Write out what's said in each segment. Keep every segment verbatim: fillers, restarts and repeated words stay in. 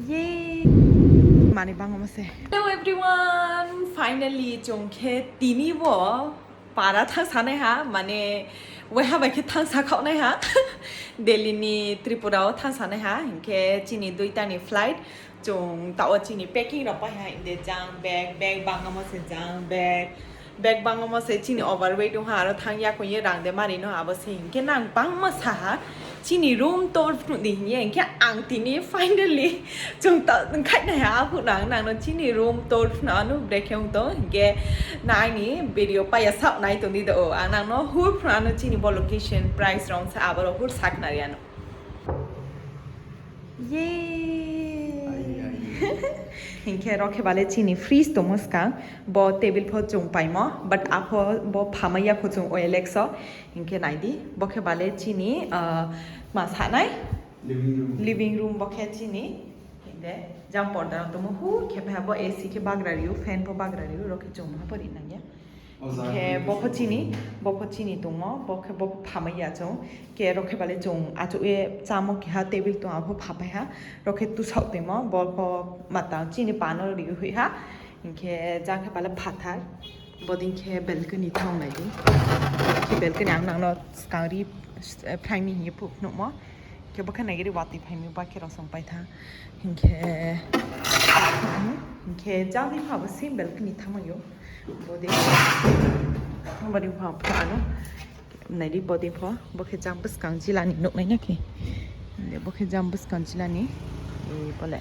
Ye! Mani bangmo se. Hello everyone! Finally, chung khe tini bo para thanngsa nai ha, mane, waiha bai khe thanngsa khaoh nai ha. Delhi ni Tripura wo thanngsa nai ha, hing khe chini duita ni flight, chung taoh wo chini packing rao pai ha, inde jang bag, bag bangmo se jang bag, bag bangmo se chini overweight ong ha, aro thanng ya kho ye rang de mari no abo se hing khe nang bangma sa ha, chini room tour phnuh di hing ye, hing khe ang tini finally chung ta-, khaih nai ha, aphuh nang nang no chini room tour phnuh ano brekhe ong tong, hing khe nang aini video pai ya saoh nai tong di do, o, ang nang no hur phnuh ano chini bo location, price rong sa aboro hur sakhnari ano. Ye! Hing khe ro khe bale chini fridge tongmo skang, bo table pho chung paimo, but apho bo phamai ya kho chung O L X o. Hing khe nai di, bo khe bale chini, ah, ma sa nai? Living room. Living room bo khe chini. Hing de, jang porda rao tongmo hur khe pai ha, bo A C khe bagra ri ou, fan pho bagra ri ou, ro khe chung ma pho ri nang ya. Hing khe bo pho chini, bo pho chini tongmo, bo khe bo pho phamai ya chung. Khe ro khe bale chung achouh ye chámo keha table tong, abo pho phapai ha. Ro khe tusaoh toimo, bo pho matang chini pa no ri hoih ha. Hing khe jang khe bale phathar. Bodei khe balcony thanng nai di. Khe balcony ang nang no skang ri, eh, phraing mi hing ye phuh phnuhmo. Khe bo khe nai giri watoi phai mi, ba khe rosong pai tha. Hing khe, hing khe jang di pha bo same balcony thanngmai ou. Bodei, bodei pha pha ano. Nai di bodei pho, bo khe jang buskang jila ni nuh nai na khe. Bo khe jang buskang jila ni, e, bo le.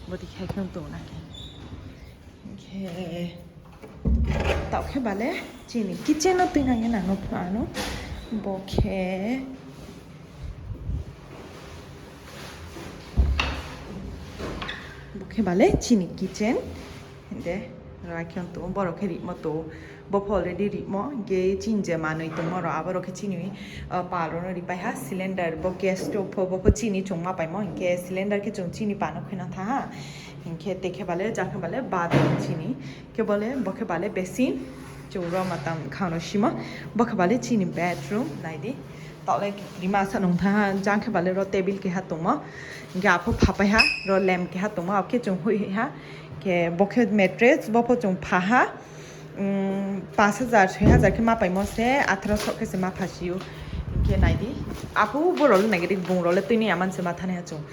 Bodei khe khe tong na khe. Hing khe, taoh khe bale chini kitchen no tuinang ye nang no phnuh ano. Bo khe, bo khe bale chini kitchen. Hing de, ro khe tong, bo ro khe rimo tong. Bo pho already rimo, hing khe chini je manoi tongmo ro, abo ro khe chini, ah, pa rao no ripai ha, cylinder, bo gas stove pho, bo pho chini chung ma paimo, hing khe cylinder khe chung chini pa no khuinang thanng ha. Hing khe te khe bale, ja khe bale, bathroom chini. Khe bale, bo khe bale basin, chung ro matang khang no simo. Bo khe bale chini bedroom, nai di. Taoh le rima sa nung thanng ha, jang khe bale ro table keha tongmo. Hing khe apho phapai ha, ro lamp keha tongmo, abo khe chung hoih hoih ha. Khe bo khe mattress, bo pho chung pha ha. Umm, panch hajar, soi hajar khe ma paimo se, atharo so khe se ma phasi ou. Hing khe nai di. Apho bo rao le nai di, bung rao le tuinai ya man se ma thanai ha chung.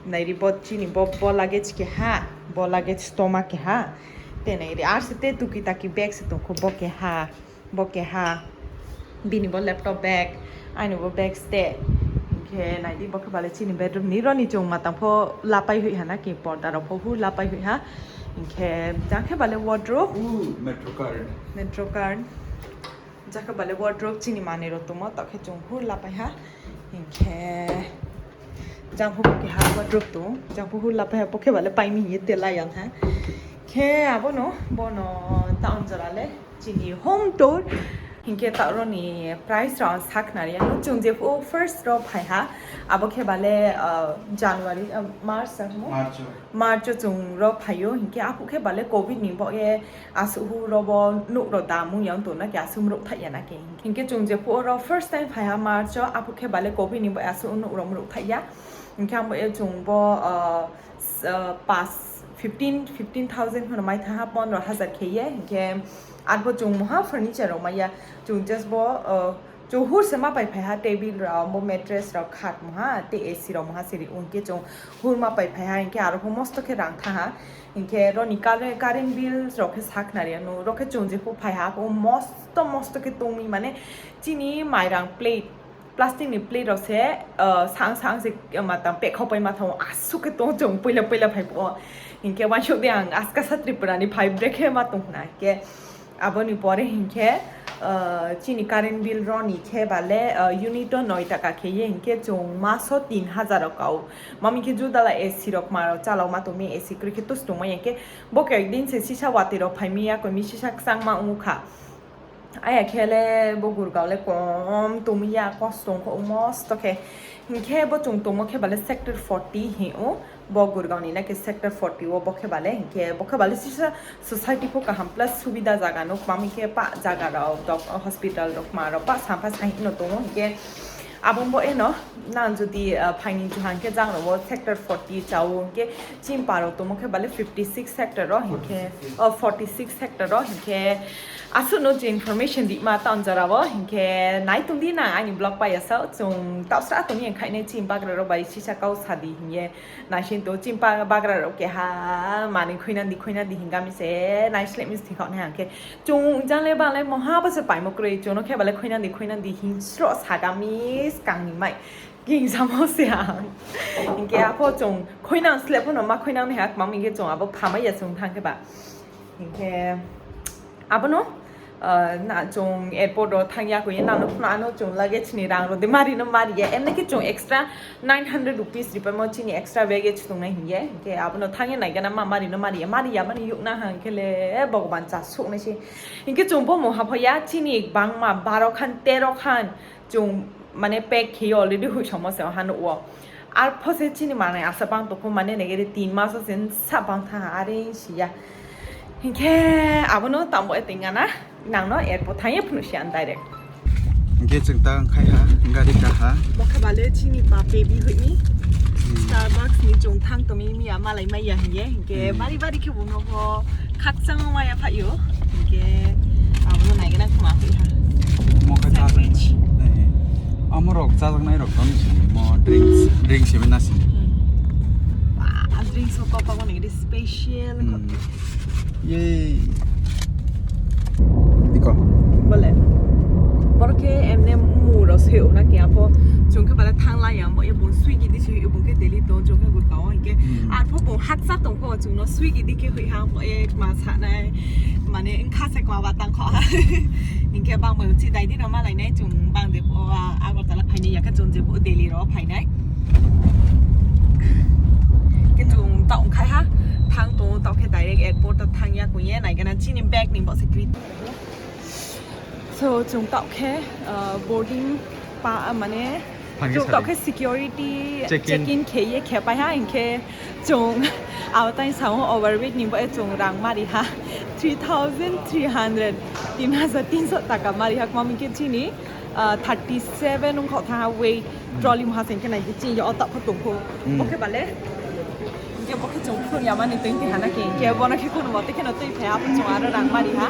Nai di bo chini bo, bo luggage keha, bo luggage stoma keha. Te nai di, ar se te tuki taki bag se tong kho, bo keha, bo keha. Bini bo laptop bag, aini bo bag ste. Hing khe nai di, bo khe bale chini bedroom ni, ro ni chung matang pho lapai hoih ha na khe, porda rao pho hur lapai hoih ha. Hing khe jang khe bale wardrobe. Ooh, Metro card. Metro card. Jang khe bale wardrobe chini manoi rao tongmo, taoh khe chung hur lapai ha. Hing khe jang pho keha wardrobe tong, jang pho hur lapai ha, bo khe bale pai mi hing ye te la ya ha. Khe abo no, bo no town jora le chini home tour. Hing khe taoh ro ni price rao ang sakhnari ya. Chung jephuh first ro phai ha, abo khe bale, ah, January, ah, March, ah, mo? March o. March o chung ro phai ou, hing khe aphuh khe bale covid ni baoh ye asuh hur ro bo nouh rao damung ya tong na khe, asuh mrouh thaih ya na khe. Hing khe chung jephuh ro first time phai ha March o, aphuh khe bale covid ni baoh ye asuh nouh rao mrouh thaih ya. Hing khe ang bo ye chung bo, ah, s-, ah, pas, fifteen, fifteen thousand pho no mai thanng ha, pondro hajar khe ye. Hing khe arpho chung mungha furniture rao mai ya. Chung just bo, ah, chung hur se ma pai phai ha, table rao, bo mattress rao, khat mungha, te A C rao mungha se ri ou, hing khe chung hur ma pai phai ha, hing khe aro pho mosto khe rang thanng ha. Hing khe ro ni current, current bill rao khe sakhnari ya no, ro khe chung jephuh phai ha, aphuh mosto, mosto khe tong mi, mane chini mairang plate, plastic ni plate rao se, ah, sang sang se, ah, matang pekhaopai ma thanng ou, asuh khe tong chung poila poila phai phuh o. Hing khe uaingsouh de ang askasa Tripura ni phai brekhe ma tong khna khe. Abo ni pore hing khe, ah, chini current bill ro ni khe bale, ah, unit o noi taka khe ye hing khe chung maso tin hajar rao kau. Mami khe judala A C rao kma rao chalao ma tong mi, A C kroi khe tus tongmai ya khe. Bo khe ekdin se sisa watoi rao phai mi ya, koi mi sisa kchangma ong kha. Aya khe le bo Gurgaon le kom tong mi ya, kosto ong kho mosto khe. Hing khe bo chung tongmo khe bale sector forty hing ou. Bo Gurgaon ni na khe sector forty wo bo khe bale, hing khe bo khe bale sisa society pho kaham plus subida zaga no kma mi khe pa zaga rao, doc-, hospital rao kma rao pa sampha sahi no tong ou, hing khe Abo bo eno, nang jodi, ah, phaini chuha hing khe jang rao wo sector forty chao hing khe, chini para rao tongmo khe bale fifty six sector wo hing khe, forty six. Oh, forty six sector wo hing khe, asuh no je information ri ma town jora wo hing khe, nai tong di nang aini vlog pai ya sao, chung taoh sra tong ye khainai chini bagra rao bai sisa kau sa di hing ye. Naising to chini pa bagra rao keha manoi khuinang di, khuinang di hingga mi se, naisleh mi se thing khaoh nai hing khe. Chung jang le bale moha bo se paimo kroi, chung no khe bale khuinang di, khuinang di hing sroh saga mi skang ni mai. Ging samo se ang. Hing khe apho chung khuinang sleh pho no ma khuinang nai ha, kmang hing khe chung abo phamai ya chung thanng khe ba. Hing khe abo no, ah, na chung airport wo thanng ya koi ye nang no phnuh ano chung luggage ni rang rao de mari no mari ya. Emne khe chung extra nine hundred rupees ripaimo chini extra baggage tongnai hing ye. Hing khe abo no thanng ye nai gana ma mari no mari ya. Mari ya mani youh na hang khe le Bhagwan chasuh nai se. Hing khe chung bo mungha pho ya chini bangma baro khan, tero khan chung mane pack khe ye already hoihsomo se ha nouh wo. Arpho se chini manoi asa bang tong pho mane nai gari tin mas wo se sa bang thanng ha are si ya. Hing khe abo no tang bo e tong gana, nang no airport thanng ye phnuh si ang direct. Hing khe chung ta ongkhai ha, gari ka ha. Bo khe bale chini pa baby hoih ni. Starbucks ni chung thanng tong mi mi ya malai mai ya hing ye. Hing khe bari bari khe bung no bo khakchang mai ya phai ou. Hing khe abo no nai gana khma hoih ha. Mo khe sandwich. Amo rao chajaknai rao tong sini, mo drinks, drinks se na sini. Ba, drinks o kopa bo ni special. Ye. Iko. Bole. Boro khe emne mu rao se na khe apho. Chung khe bale thanng la ya, mo ye bung Swiggy di se, bung khe Delhi tong, chung khe Gurgaon hing khe. Arpho bung hakcha tong pho, chung no Swiggy di khe hoih ha, mo ye kma sa nai. Mane, kha se kma ba tang kho ha. Hing khe bang bung chi dai di no malai nai, chung bang de pho, Agartala phai nai ya khe chung je pho Delhi rao phai nai. Khe chung taoh ongkhai ha, thanng tong taoh khe direct airport wo thanng ya koi ye nai gana chini bag ni bo se kri. So, chung taoh khe, ah, boarding pa, mane, chung taoh khe security check in khe ye khe pai ha, hing khe chung abo tai sao overweight ni bo e chung rang mari ha, three thousand three hundred, tin hajar tinso taka mari ha, kma mi khe chini, ah, thirty seven ongkha thanng ha weight, trolley mungha se hing khe nai di chini yo o taoh pho tong pho. Bo khe bale. Hing khe bo khe chung phruh ya mani twenty ha na khe, hing khe bo no khe khunu mote khe no tui phai ha, abo chung aro rang mari ha.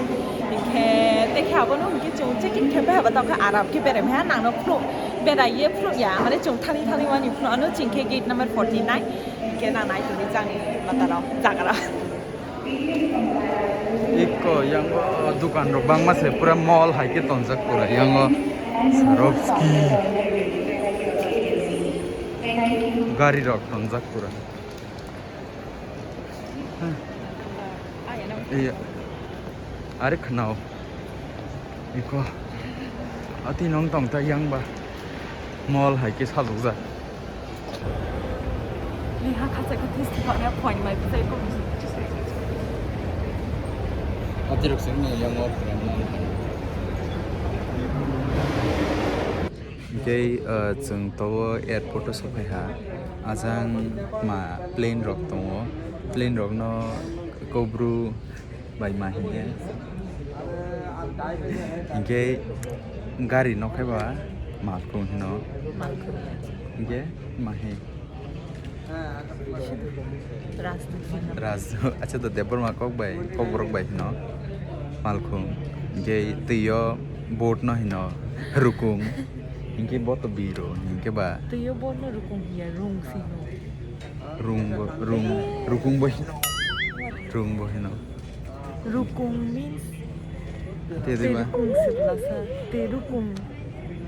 Hing khe tei khe abo no hing khe chung checking khe pai ha, ba taoh khe aram khe berai mai ha, nang no phruh berai ye phruh ya, mane chung thani thani wani phruh ano ching khe gate number forty nine, hing khe nang nai tong di chang ni mata rao, zaga rao. Iko yang o dukan rao bangma se pura mall hai khe tongjak pura yang o Swarovski gari rao tongjak pura. Are khnao. Iko. Ati nong tong ta yang ba. Mall hai khe sajokjak. Leha khacha khe test khe ya point mai bujai ko. Ati rok sing ni yang o. Hing khe, ah, chung to o airport o sophai ha. Ajang ma plane rok tong o. Plane rok no Kaubru bai ma hing ye. Hing khe gari no khe ba Malkhung hino. Malkhung. Hing khe ma hing. Rajdu. Rajdu. Acha, to Debbarma kok bai, Kokborok bai hino. Malkhung. Hing khe twi o boat no hino Rukung. Hing khe bo to biro, hing khe ba. Twi o boat no Rukung hing ya, rung si no. Rung bo, rung, Rukung bo hino. Rung bo hino. Rukung means Te twi ba? Rukung se bla sa. Te Rukung.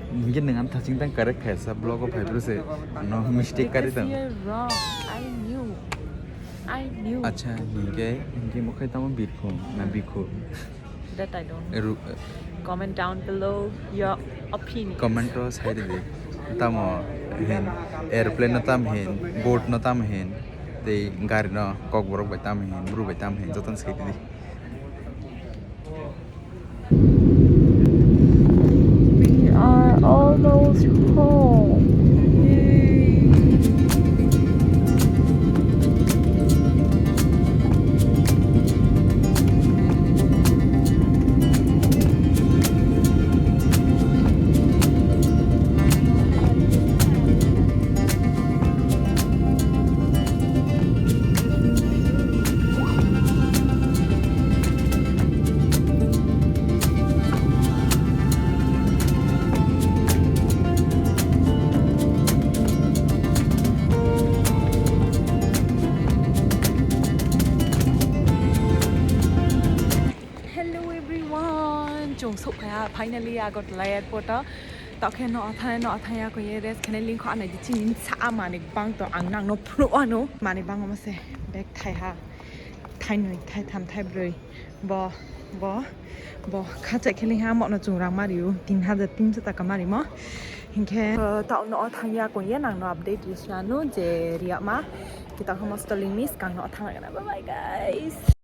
Hing khe nwng ano thaching tang correct khe sa, vlog o phai bru se. Ano mistake kari tang. Because you're wrong. I knew. I knew. Acha, hing khe, hing khe mo khe tamo Birkhung na Bikhung? That I don't know. Comment down below your opinion. Comment o sai ri di. Tamo hin, aeroplane no tam hin, boat no tam hin, tei gari no Kokborok bai tam hin, Bru bai tam hin, joto no sai ri di. We are almost home. Yay. Phai ha, finally Agartala airport o. Taoh khe no thanai, no thang ya kong ye rest khe nai lingkho anai di chini sa manoi bang tong ang nang no phnuh ano. Manoi bang omo se bag thaiha, thainoi, thaitham, thaibroi. Bo, bo, bo khacha khe lingha mo no chung rang mari ou, tin hajar tinso taka marimo. Hing khe, taoh no thang ya kong ye nang no update ri sna no je ri yama. Khe taoh khe mo stoling miss kang no thang na. Bye bye guys.